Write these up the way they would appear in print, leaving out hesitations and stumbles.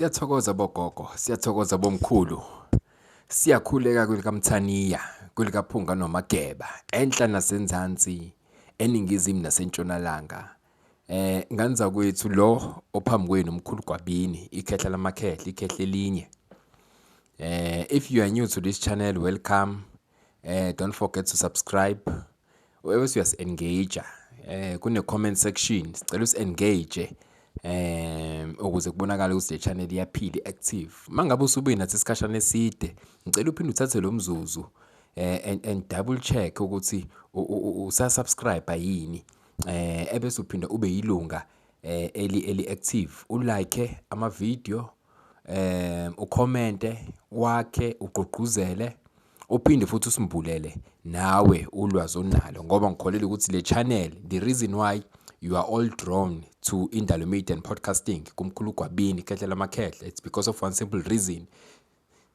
Siyathokoza bogogo, siyathokoza bomkhulu. Siyakhuleka kwelikaMthaniya, kwelikaPhunga noMageba, enhla nasenzansi, eningizimu nasentshonalanga. Ngane zakwethu lo ophambi kwenu umkhulu Gwabini, ikhehla lamakhehla, ikhehla elinye. If you are new to this channel, welcome. Don't forget to subscribe. Ebese uyasi-engage kune comment section, sicela usi-engage ukuze kubonakale ukuthi le channel iyaphila, i-active. Mangabe usubuye nathi isikhashana eside, ngicela uphinde uthathe lo mzuzu and double check ukuthi usa-subscribe yini, ebese uphinda ube yilunga eli active, ulike ama video, ucommente, wakhe, ugqugquzele, uphinde futhi usimbulele nawe ulwazi onalo, ngoba ngikholelwa ukuthi le channel, the reason why you are all drawn to Indalo Media and Podcasting kumkhulu Gwabini Khehla lamakhehla, it's because of one simple reason: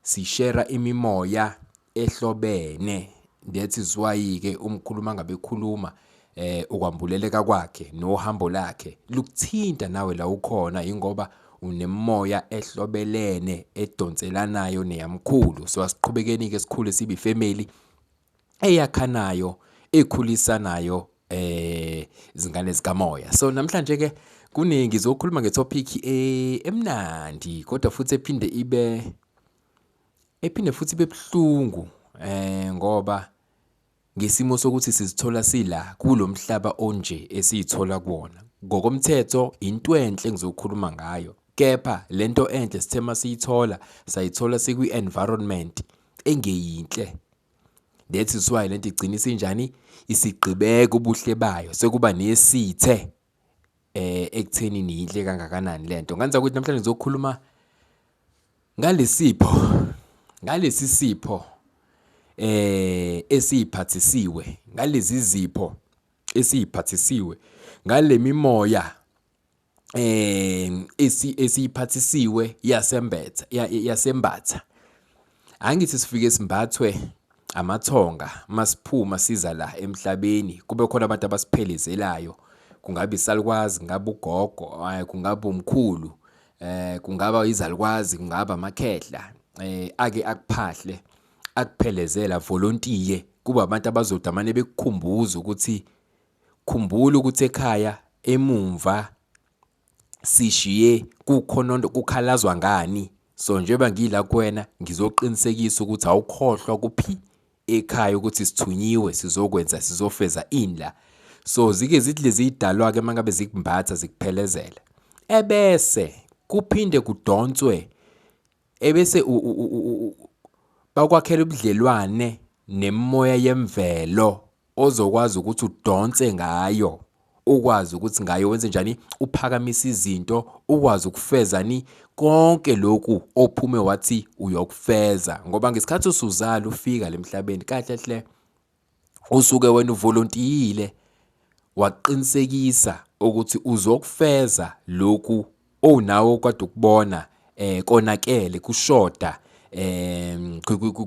sishare imimoya ehlobene. That is why ke umkhulu mangabe ekhuluma, ukwambuleleka kwakhe nohambo lakhe lukuthinta nawe la ukhona, ingoba unemoya ehlobelene edonselanayo neyamkhulu. So asiqhubekeni ke sikhule sibe family eyakhanayo, ekhulisanayo, izingane zikamoya. So namhlanje ke kuningi ngizokhuluma ngetopic emnandi, kodwa futhi ephinde ibe ephinde futhi ibe buhlungu, ngoba ngesimo sokuthi sizithola sila kulomhlaba onje esiyithola kuwona. Ngokomthetho into enhle engizokhuluma ngayo, kepha lento enhle sithe masiyithola, sayithola sikwi-environment engeyinhle. That is why lento igcina isinjani, isigqibeka ubuhle bayo, sekuba nesithe ekuthenini yinhle kangakanani lento. Ngenza ukuthi namhlanje ngizokhuluma ngalesipho, ngalesi sipho esiphathisiwe, ngalezi zipho esiphathisiwe, ngale mimoya esiyiphathisiwe yasembetha, yasembatha. Angithi sifike simbathwe amathonga masiphuma siza la emhlabeni, kube khona abantu abasiphelezelayo, kungabe isalukwazi, kungabe ugogo, kungabe umkhulu, kungaba izalukwazi, kungaba amakhehla, ake akuphahle, akuphelezela, volontiye, kuba abantu abazodamane bekukhumbuza ukuthi khumbula ukuthi ekhaya emumva sishiye kukhona kukhalazwa ngani. So njengoba ngila kuwena, ngizoqinisekisa ukuthi awukhohlwa kuphi ekhaya ukuthi sithunyiwe, sizokwenza, sizofeza ini la. So zike zithi lezi idalwa ke mangabe zikumbatha zikuphelezela, ebese kuphinde kudonswe, ebese bakwakhela ubudlelwane nemimoya yemvelo ozokwazi ukuthi udonse ngayo, ukwazi ukuthi ngayo wenze njani, uphakamise izinto, ukwazi ukufeza ni konke lokhu ophume wathi uyokufeza. Ngoba ngesikhathi usuzala ufika lemhlabeni, kahle hle usuke wena uvolontiyile, waqinisekisa ukuthi uzokufeza lokhu onawo okade ukubona konakele, kushoda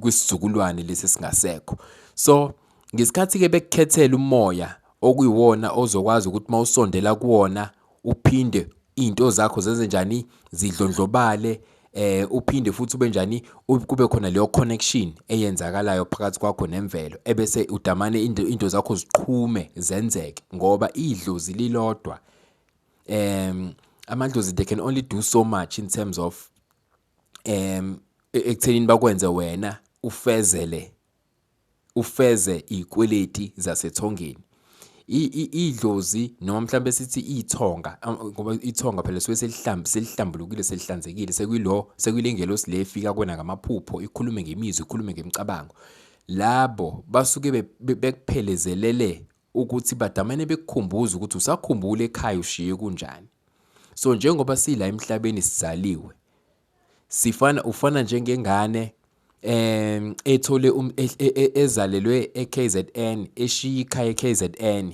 kwisizukulwane lesi singasekho. So ngesikhathi ke bekukhethela umoya okuyiwona ozokwazi ukuthi mawusondela kuwona uphinde izinto zakho zenze njani, zidlondlobale, uphinde futhi ube njani, kube khona leyo connection eyenzakalayo phakathi kwakho nemvelo, ebese udamane into zakho ziqhume zenzeke, ngoba idlozi lilodwa. Amadlozi, they can only do so much in terms of ekuthenini bakwenze wena ufezele, ufeze izikweleti zasethongeni. Idlozi noma mhlambe sithi ithonga, ngoba ithonga phela suke selihlambulukile, selihlanzekile, sekuyilo sekuyilengelosi le efika kuwena ngamaphupho, ikhulume ngemizwa, ikhulume ngemicabango. Labo basuke bekuphelezelele ukuthi badamane bekukhumbuza ukuthi usakhumbula ekhaya ushiye kunjani. So njengoba sila emhlabeni sizaliwe, sifana ufana njengengane ethole ezalelwe eKZN, eshiya ikhaya eKZN,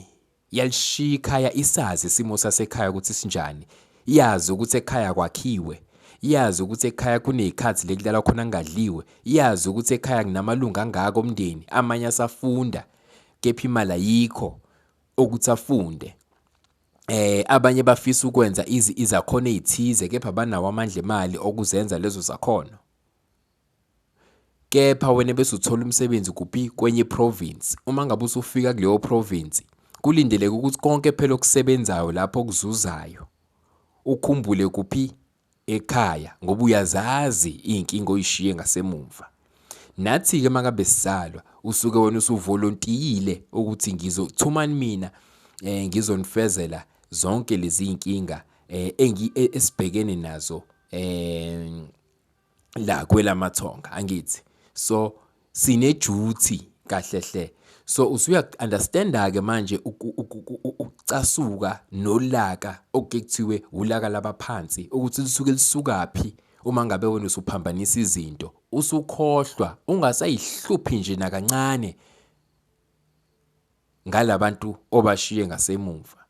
yalishiya ikhaya isazi isimo sasekhaya ukuthi sinjani, yazi ukuthi ekhaya kwakhiwe, yazi ukuthi ekhaya kunezikhathi lekudlalwa khona kungadliwe, yazi ukuthi ekhaya kunamalungu angaka omndeni, amanye asafunda kepha imali ayikho ukuthi afunde. Abanye bafisa ukwenza izakhono ey'thize kepha abanawo amandla emali okuzenza lezo zakhono. Kepha wena bese uthola umsebenzi kuphi? Kwenye i-province. Uma ngabe usufika kuleyo province, kulindeleke ukuthi konke phela okusebenzayo lapho okuzuzayo ukhumbule kuphi? Ekhaya, ngoba uyazazi iy'nkinga oy'shiye ngasemumva. Nathi-ke uma ngabe sizalwa, usuke wena usuvolontiyile ukuthi ngizothumani mina ngizonifezela zonke lezi iy'nkinga esibhekene nazo la kwelamathonga, angithi? So sine-duty kahle hle. So usuya-understand-a-ke manje ukucasuka nolaka okuke kuthiwe ulaka labaphansi ukuthi lisuke lisukaphi uma ngabe wena usuphambanisa izinto, usukhohlwa ungasayihluphi nje nakancane ngalabantu obashiye ngasemumva.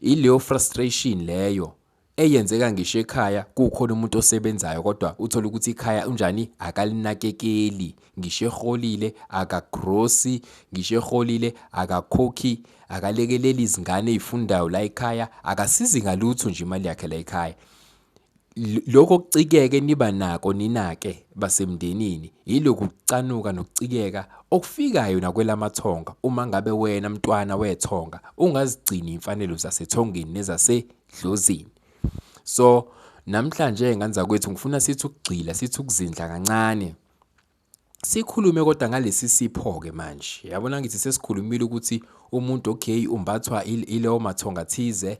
Ileyo frustration leyo eyenzeka ngisho ekhaya kukhona umuntu osebenzayo kodwa uthole ukuthi ikhaya unjani akalinakekeli, ngisho eholile akagrosi, ngisho eholile akakhokhi, akalekeleli izingane ey'fundayo la ekhaya, akasizi ngalutho nje imali yakhe la ekhaya. Lokho kucikeke niba nako ninake basemndenini yilokhu kucanuka nokucikeka okufikayo nakwelamathonga uma ngabe wena mntwana wethonga ungazigcini imfanelo zasethongeni nezasedlozini. So namhlanje ngane zakwethu ngifuna sithi ukugxila, sithi ukuzindla kancane. Sikhulume kodwa ngalesi sipho-ke manje. Yabona ngithi sesikhulumile ukuthi umuntu okay umbathwa ileyo mathonga thize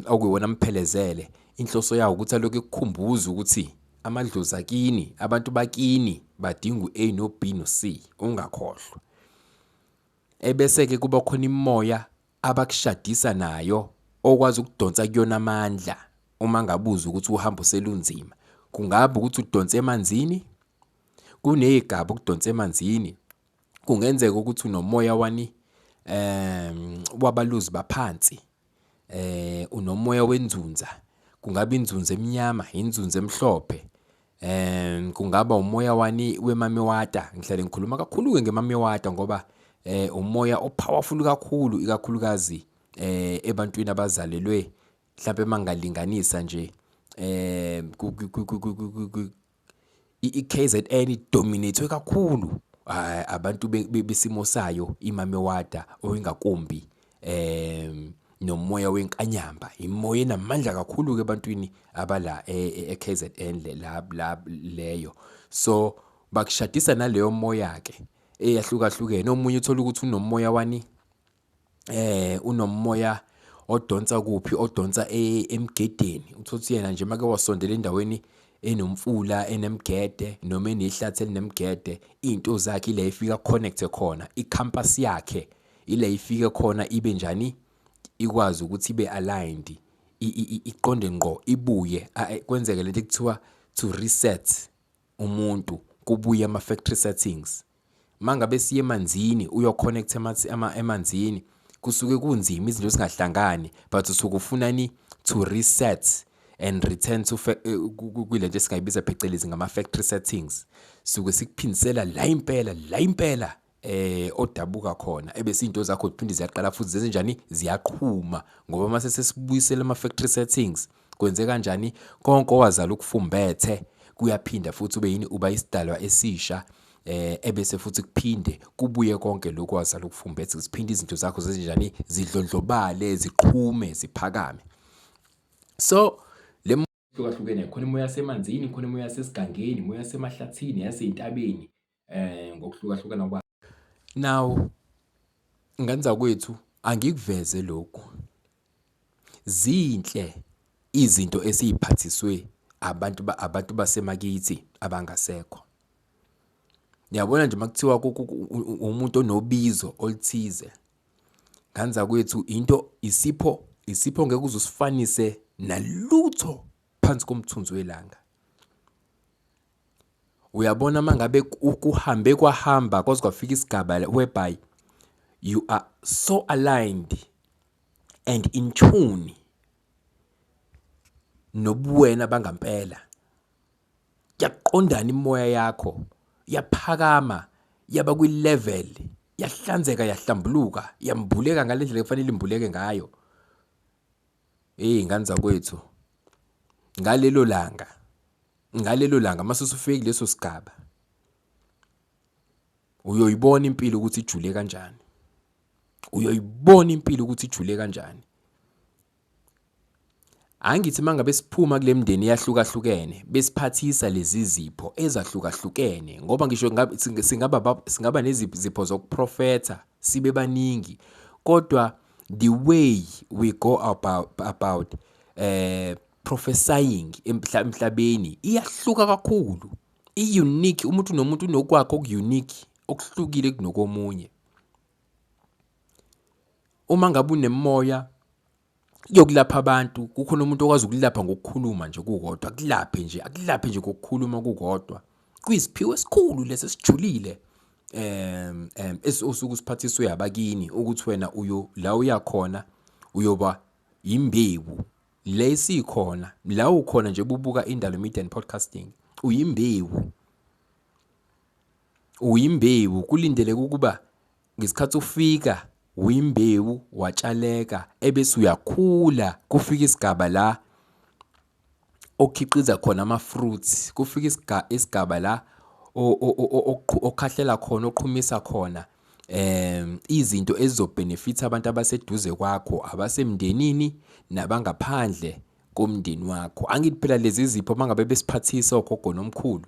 okuyiwona amphelezele. Inhloso yawo ukuthi alokhu ekukhumbuza ukuthi amadlozi akini, abantu bakini badinga u-A no-B no-C, ungakhohlwa. Ebese-ke kuba khona imimoya abakushadisa nayo okwazi ukudonsa kuyona amandla uma ngabe uzwa ukuthi uhambo selunzima. Kungaba ukuthi udonse emanzini, kuney'gaba ukudonsa emanzini. Kungenzeka ukuthi unomoya wani wabaluzi baphansi, unomoya wenzunza. Kungaba inzunza emnyama, inzunza emhlophe. Kungaba umoya wani wemamiwata. Ngihlale ngikhuluma kakhulu-ke ngemamiwata ngoba umoya o-powerful kakhulu, ikakhulukazi ebantwini abazalelwe mhlampe mangalinganisa nje i-KZN i-dominate-we kakhulu abantu besimo sayo imamiwata oyingakumbi nomoya wenkanyamba, imoya enamandla kakhulu-ke ebantwini abala e-KZN la leyo. So bakushadisa naleyo moya-ke eyahlukahlukene. Omunye uthole ukuthi unomoya wani, unomoya odonsa kuphi, odonsa emgedeni. Uthole ukuthi yena nje make wasondela endaweni enomfula, enemigede noma enehlathi elinemigede, iy'nto zakhe ila efika a-connect-e khona, i-compass yakhe ila ifike khona ibe njani, ikwazi ukuthi ibe aligned, iqonde ngqo, ibuye kwenzeke lento ekuthiwa to reset umuntu, kubuye ama-factory settings. Mangabe siya emanzini uyo-connect emanzini, kusuke kunzima izinto zingahlangani but usuke ufunani to reset and return to kwilento esingayibiza phecelezi ngama-factory settings. Suke sikuphindisela la impela, la impela odabuka khona, ebese iy'nto zakho ziphinde ziyaqala futhi zenze njani, ziyaqhuma ngoba mase sesibuyisela ama-factory settings kwenze kanjani konke owazala ukufumbethe kuyaphinda futhi ube yini, uba isidalwa esisha ebese futhi kuphinde kubuye konke lokhu wazala ukufumbethe, ziphinde izinto zakho zenze njani, zidlondlobale, ziqhume, ziphakame. So le hlukahlukene, khona imoya yasemanzini, khona imoya yasesigangeni, imoya yasemahlathini, yasey'ntabeni ngokuhlukahlukana kwayo. Now ngane zakwethu angikuveze lokhu, zinhle izinto esiy'phathiswe abantu basemakithi abangasekho. Uyabona nje uma kuthiwa umuntu onobizo oluthize, ngane zakwethu into isipho, isipho ongeke uze usifanise nalutho phansi komthunzi welanga. Uyabona uma ngabe kuhambe kwahamba kwaze kwafika isigaba whereby you are so aligned and in tune nobuwena bangampela, kuyaqondana imimoya yakho, yaphakama yaba kwi-level, yahlanzeka, yahlambuluka, yambuleka ngale ndlela ekufanele imbuleke ngayo. Hey ngane zakwethu, ngalelo langa, ngalelo langa mase usufike kuleso sigaba, uyoyibona impilo ukuthi ijule kanjani. Uyoyibona impilo ukuthi ijule kanjani. Angithi mangabe siphuma kule mndeni eyahlukahlukene besiphathisa lezi zipho ezahlukahlukene ngoba ngisho singaba singaba nezipho zokuprofetha sibe baningi kodwa the way we go about prophesying emhlabeni iyahluka kakhulu, i-unique. Umuntu nomuntu unokwakhe oku-unique okuhlukile kunokomunye. Uma ngabe unemimoya yokulapha abantu, kukhona umuntu okwazi ukulapha ngokukhuluma nje kukodwa, akulaphe nje, akulaphe nje ngokukhuluma kukodwa. Kuyisiphiwo esikhulu lesi esijulile osuke usiphathiswe abakini ukuthi wena uyo la uya khona uyoba imbewu le isikhona la ukhona nje bubuka Indalo Media and Podcasting, uyimbewu, uyimbewu. Kulindeleke ukuba ngesikhathi ufika uyimbewu watshaleka ebese uyakhula, kufika isigaba la okhiqiza khona ama-fruits, kufika isigaba la okhahlela khona, oqhumisa khona izinto ezizobhenefitha abantu abaseduze kwakho, abasemndenini nabangaphandle komndeni wakho. Angithi phela lezi zipho uma ngabe besiphathisa ogogo nomkhulu,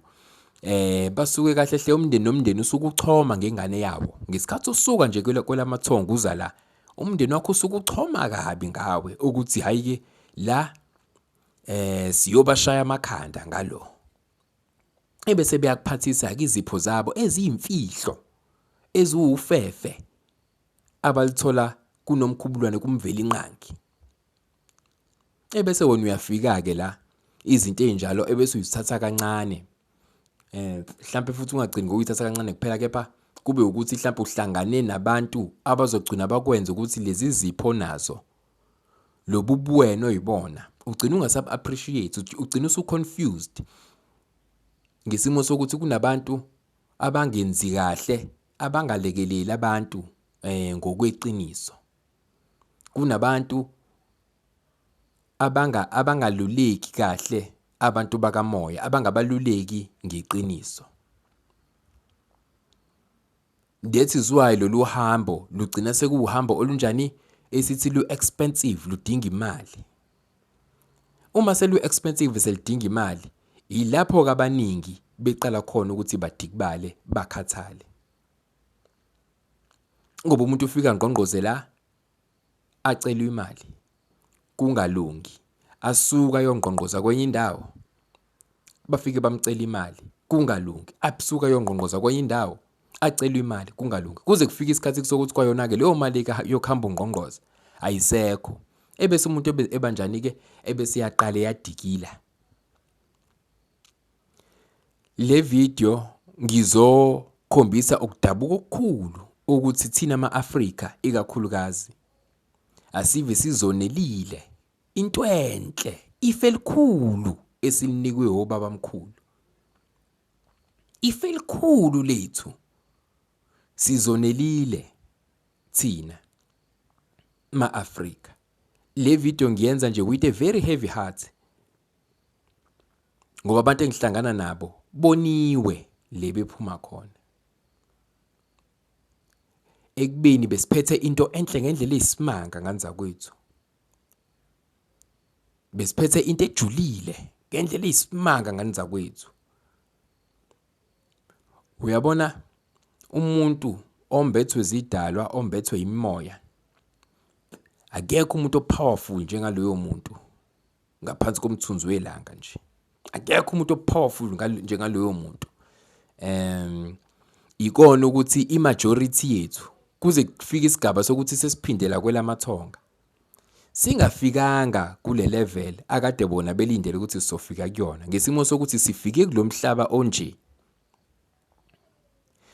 basuke kahle hle umndeni nomndeni usuke uchoma ngengane yawo. Ngesikhathi usuka nje kwelamathongo uza la, umndeni wakho usuke uchoma kabi ngawe ukuthi hhayi-ke la siyobashaya amakhanda ngalo. Ebese beyakuphathisa-ke izipho zabo eziyimfihlo, eziwufefe abalithola kuNomkhubulwane kuMvelinqangi. Ebese wena uyafika-ke la izinto ey'njalo ebese uyithatha kancane. Hlampe futhi ungagcini ngokuyithatha kancane kuphela kepha kube ukuthi hlampe uhlangane nabantu abazogcina bakwenze ukuthi lezi zipho nazo lobu buwena oyibona ugcina ungasabu-appreciate, ugcina usu-confused ngesimo sokuthi kunabantu abangenzi kahle, abangalekeleli abantu ngokweqiniso. Kunabantu abanga abangaluleki kahle abantu bakamoya, abangabaluleki ngeqiniso. That is why lolu hambo lugcina sekuwuhambo olunjani esithi lu-expensive, ludinga imali. Uma selu-expensive selidinga imali, yilapho-ke abaningi beqala khona ukuthi badikibale, bakhathale. Ngoba umuntu ufika ngqongqoze la acelwe imali kungalungi, asuke ayongqongqoza kwenye indawo bafike bamcela imali kungalungi, asuke ayongqongqoza kwenye indawo acelwe imali kungalungi, kuze kufike isikhathi sokuthi kwayona-ke leyo mali yokuhamba ungqongqoza ayisekho. Ebese umuntu ebanjani-ke, ebese iyaqala iyadikila. Le video ngizokhombisa ukudabuka okukhulu ukuthi thina ma-Afrika ikakhulukazi asive sizonelile into enhle, ifa elikhulu esilinikwe obabamkhulu. Ifa elikhulu lethu sizonelile thina ma-Afrika. Le video ngiyenza nje with a very heavy heart ngoba abantu engihlangana nabo boniwe le bephuma khona. Ekubeni besiphethe into enhle ngendlela eyisimanga ngane zakwethu. Besiphethe into ejulile ngendlela eyisimanga ngane zakwethu. Uyabona umuntu ombethwe zidalwa, ombethwe imimoya, akekho umuntu o-powerful njengaloyo muntu ngaphansi komthunzi welanga nje. Akekho umuntu o-powerful njengaloyo muntu. Ikona ukuthi i-majority yethu kuze kufike isigaba sokuthi sesiphindela kwelamathonga. Singafikanga kule level akade bona belindele ukuthi sizofika kuyona ngesimo sokuthi sifike kulo mhlaba onje.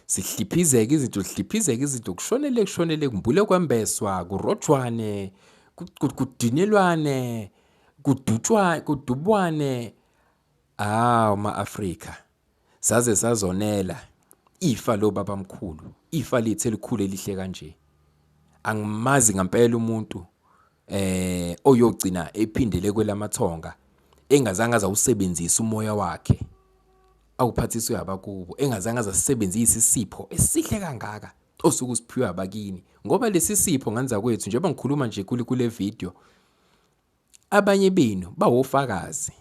Sihliphizeke izinto, zihliphizeke izinto, kushonele kushonele, kumbule kwembeswa, kurojwane, kudinelwane, kudutshwa, kudubwane. Hawu ma-Afrika, saze sazonela ifa lobabamkhulu, ifa lethu elikhulu elihle kanje. Angimazi ngampela umuntu. Oyogcina ephindele kwelamathonga engazange azawusebenzisa umoya wakhe awuphathiswe abakubo, engazange azasebenzisa isipho esihle kangaka osuke usiphiwe abakini. Ngoba lesi sipho ngane zakwethu, njengoba ngikhuluma nje kule video, abanye benu bawofakazi.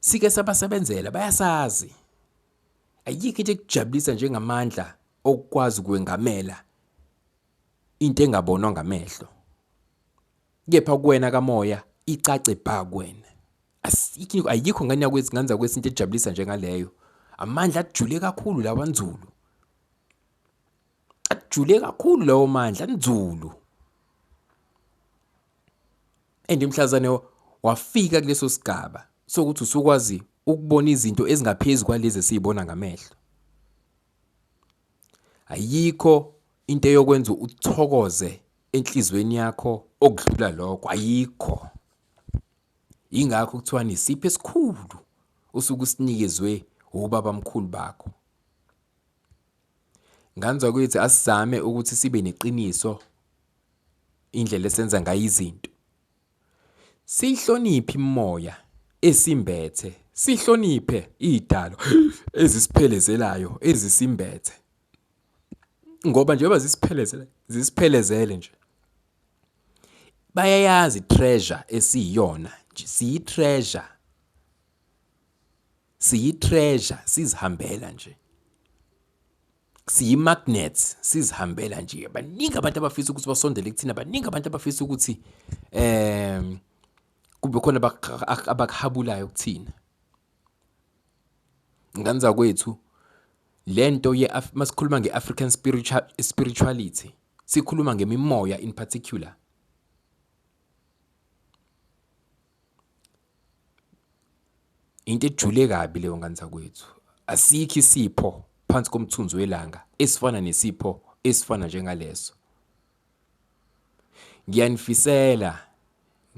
Sike sabasebenzela, bayasazi. Ayikho into ekujabulisa njengamandla okukwazi ukwengamela into engabonwa ngamehlo. Kepha kuwena kamoya icace bha kuwena. Asikho, ayikho ngane yakwethu, ngane zakwethu into ejabulisa njengaleyo. Amandla ajule kakhulu lawa nzulu. Ajule kakhulu lawo mandla nzulu. And mhlazane wafika kuleso sigaba sokuthi usukwazi ukubona izinto ezingaphezu kwalezi esiyibona ngamehlo. Ayikho into eyokwenza uthokoze enhlizweni yakho okudlula lokho, ayikho. Yingakho kuthiwa nesipho esikhulu usuke usinikezwe ubaba mkhulu bakho. Ngane zakwethu, asizame ukuthi sibe neqiniso indlela esenza ngayo izinto. Siyihloniphe imimoya esimbethe, sihloniphe iy'dalo ezisiphelezelayo ezisimbethe. Ngoba njengoba zisiphelezele, zisiphelezele nje. Bayayazi i-treasure esiyiyona nje, siyi-treasure. Siyi-treasure sizihambela nje. Siyi-magnet sizihambela nje. Baningi abantu abafisa ukuthi basondele kuthina, baningi abantu abafisa ukuthi kube khona abakuhabulayo kuthina. Ngane zakwethu, lento ye masikhuluma nge-African spirituality, sikhuluma ngemimoya in particular. Into ejule kabi leyo ngane zakwethu. Asikho isipho phansi komthunzi welanga esifana nesipho esifana njengaleso. Ngiyanifisela,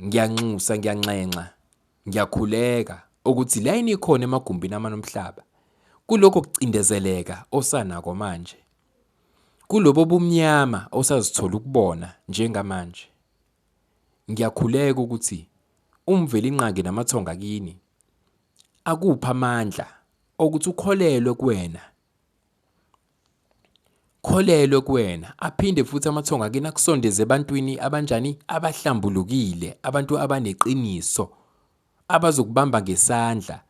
ngiyanxusa, ngiyanxenxa, ngiyakhuleka ukuthi la enikhona emagumbini amane omhlaba, kulokho kucindezeleka osanako manje, kulobo bumnyama osazithola ukubona njengamanje, ngiyakhuleka ukuthi uMvelinqangi namathonga kini akuphe amandla okuthi ukholelwe kuwena, kholelwe kuwena, aphinde futhi amathonga akini akusondeze ebantwini abanjani, abahlambulukile, abantu abaneqiniso, abazokubamba ngesandla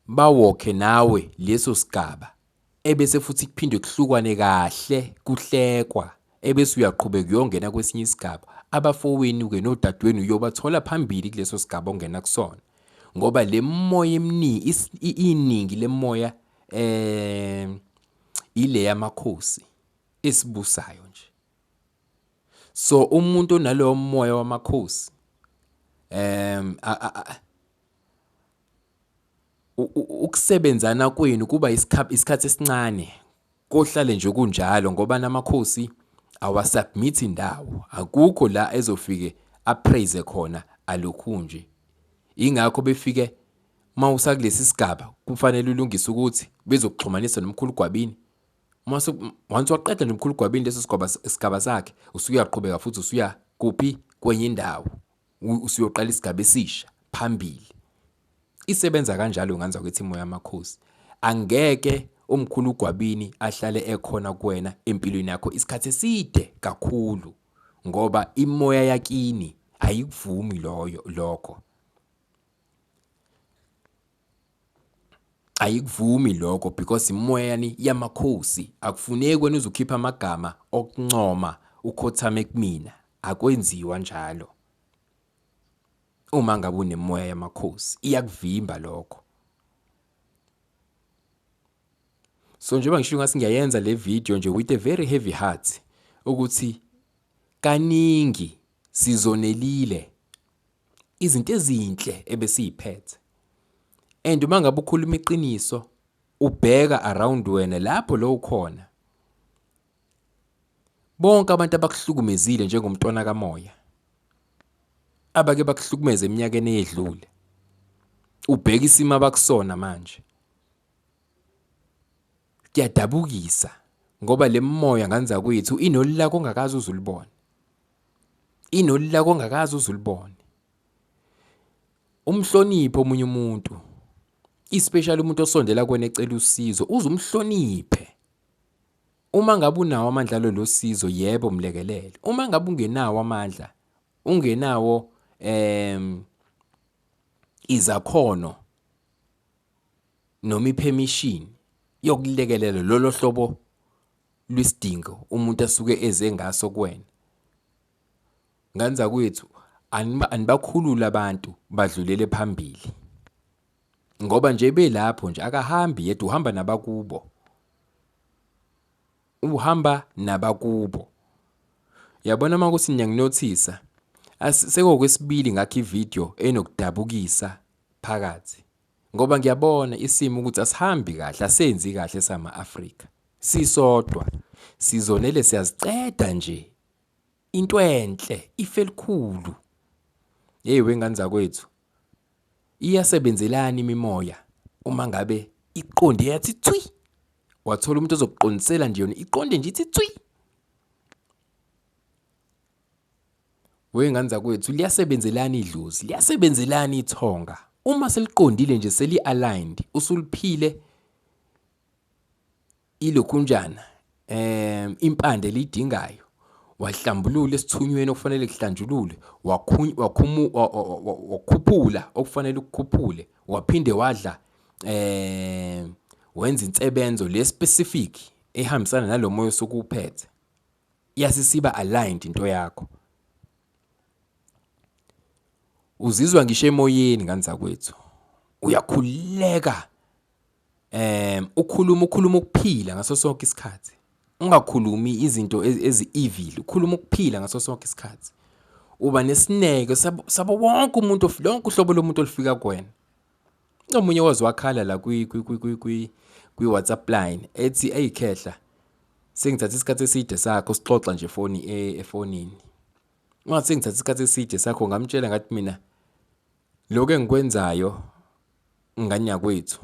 bawokhe nawe leso sigaba, ebese futhi kuphinde kuhlukwane kahle kuhlekwa, ebese uyaqhubeka uyongena kwesinye isigaba. Abafowenu-ke nodadewenu uyobathola phambili kuleso sigaba ongena kusona, ngoba le moya eminingi, iningi lemoya ile yamakhosi esibusayo nje. So umuntu onalowo moya wamakhosi ukusebenzana kwenu kuba isikhathi esincane, kohlale nje kunjalo ngoba namakhosi awasubmit indawo, akukho la ezofike apraise khona alokhu nje. Ingakho befike uma usakulesi sigaba kufanele ulungise ukuthi bezokuxhumanisa nomkhulu Gwabini. Uma once waqeda nje umkhulu Gwabini leso sigaba sakhe, usuyaqhubeka futhi usuya kuphi, kwenye indawo, usuyoqala isigaba esisha phambili. Isebenza kanjalo ngane zakwethu imoya yamakhosi. Angeke umkhulu Gwabini ahlale ekhona kuwena empilweni yakho isikhathi eside kakhulu, ngoba imoya yakini ayikuvumi loyo lokho. Ayikuvumi lokho because imoya yani yamakhosi, akufuneki wena uze ukhiphe amagama okuncoma ukhothame kumina, akwenziwa njalo. Uma ngabe unemoya yamakhosi iyakuvimba lokho. So njengoba ngisho ngathi ngiyayenza le video nje with a very heavy heart ukuthi kaningi sizonelile izinto ezinhle ebesiyiphethe. And uma ngabe ukhuluma iqiniso ubheka around wena lapho lo ukhona, bonke abantu abakuhlukumezile njengomntwana kamoya, abake bakuhlukumeza eminyakeni eyedlule, ubheka isimo abakusona manje, kuyadabukisa ngoba le moya ngane zakwethu inolaka ongakaze uze ulubone. Inolaka ongakaze uze ulubone. Umhloniphe omunye umuntu, especially umuntu osondela kuwena ecela usizo, uze umhloniphe. Uma ngabe unawo amandla alolo sizo, yebo mlekelele. Uma ngabe ungenawo amandla, ungenawo izakhono noma i-permission yokulekelela lolo hlobo lwesidingo umuntu asuke eze ngaso kuwena. Ngane zakwethu, anibakhulule abantu badlulele phambili. Ngoba nje belapho nje akahambi yedwa, uhamba nabakubo. Uhamba nabakubo. Yabona uma kuthi niyanginothisa, sekuwokwesibili ngakha ividiyo enokudabukisa phakathi. Ngoba ngiyabona isimo ukuthi asihambi kahle, asenzi kahle sama-Afrika. Sisodwa, sizonele siyaziqeda nje. Into enhle, ifa elikhulu. Hey wengane zakwethu, iyasebenzelana imimoya uma ngabe iqonde yathi thwi. Wathola umuntu ozokuqondisela nje yona iqonde nje ithi thwi. Wengane zakwethu, liyasebenzelana idlozi, liyasebenzelana ithonga. Uma seliqondile nje seli-aligned, usuliphile ilokhunjana impande eliyidingayo, wahlambulula esithunyweni okufanele kuhlanjululwe, wakhuphula okufanele ukukhuphule, waphinde wadla wenza insebenzo le specific ehambisana nalo moya osuke uwuphethe. Yase siba aligned into yakho. Uzizwa ngisho emoyeni ngane zakwethu. Uyakhululeka ukhuluma ukhuluma ukuphila ngaso sonke isikhathi. Ungakhulumi izinto ezi-evil, ukhuluma ukuphila ngaso sonke isikhathi. Uba nesineke sabo wonke umuntu, lonke uhlobo lomuntu olufika kuwena. Omunye waze wakhala la kwi-WhatsApp line ethi, eyi khehla, sengithathe isikhathi eside sakho sixoxa nje efoni efonini. Ungathi sengithathe isikhathi eside sakho, ngamtshela ngathi mina lokhu engikwenzayo ngane yakwethu,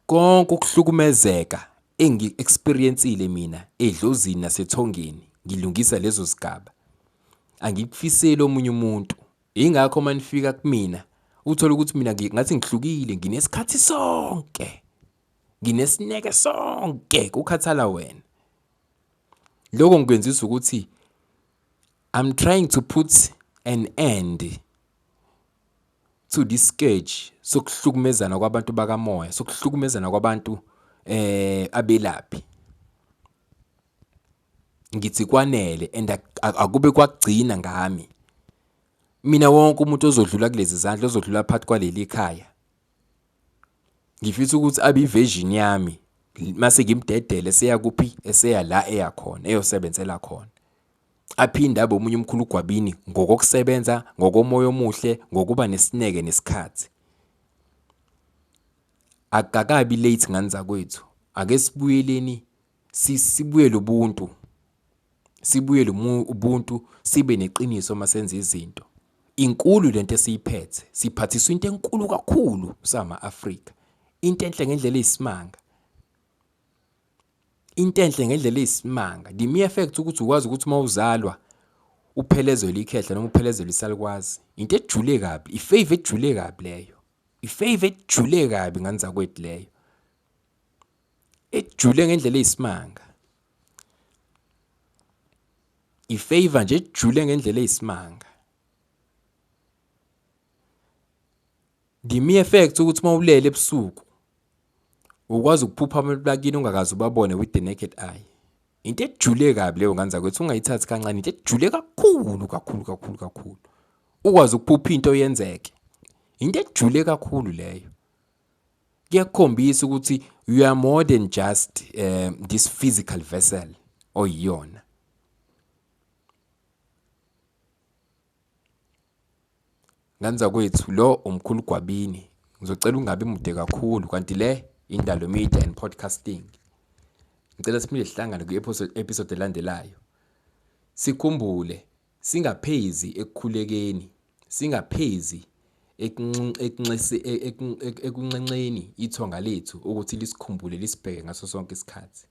konke ukuhlukumezeka engiku-experience-ile mina edlozini nasethongeni ngilungisa lezo zigaba, angikufiseli omunye umuntu. Yingakho uma nifika kumina uthole ukuthi mina ngathi ngihlukile, nginesikhathi sonke, nginesineke sonke, kukhathala wena. Lokho ngikwenzisa ukuthi I'm trying to put an end to this scourge sokuhlukumezana kwabantu bakamoya, sokuhlukumezana kwabantu abelaphi. Ngithi kwanele and akube kwagcina ngami. Mina wonke umuntu ozodlula kulezi zandla, ozodlula phakathi kwaleli khaya, ngifisa ukuthi abe i-version yami mase ngimdedele eseya kuphi, eseya la eya khona, eyosebenzela khona. Aphinde abe omunye umkhulu uGwabini ngokokusebenza, ngokomoya omuhle, ngokuba nesineke nesikhathi. Akukakabi late ngane zakwethu, ake sibuyeleni sibuyele ubuntu, sibuyele ubuntu, sibe neqiniso uma senza izinto. Inkulu lento esiyiphethe, siphathiswa into enkulu kakhulu sama-Afrika. Into enhle ngendlela eyisimanga. Into enhle ngendlela eyisimanga. The mere fact ukuthi ukwazi ukuthi uma uzalwa uphelezelwe ikhehla noma uphelezelwe isalukwazi. Into ejule kabi, i-favour ejule kabi leyo. I-favour ejule kabi ngane zakwethu leyo. Ejule ngendlela eyisimanga. I-favour nje ejule ngendlela eyisimanga. The mere fact ukuthi uma ulele ebusuku ukwazi ukuphupha abantu bakini ungakaze ubabone with the naked eye. Into ejule kabi leyo ngane zakwethu, ungayithathi kancane, into ejule kakhulu kakhulu kakhulu kakhulu. Ukwazi ukuphupha into yenzeke. Into ejule kakhulu leyo. Kuyakukhombisa ukuthi you are more than just this physical vessel oyiyona. Ngane zakwethu, lo umkhulu Gwabini. Ngizocela ungabi mude kakhulu kanti le Indalo Media and Podcasting. Ngicela siphinde sihlangane kwi-episode elandelayo. Sikhumbule singaphezi ekukhulekeni, singaphezi ekunxenxeni ithonga lethu ukuthi lisikhumbule lisibheke ngaso sonke isikhathi.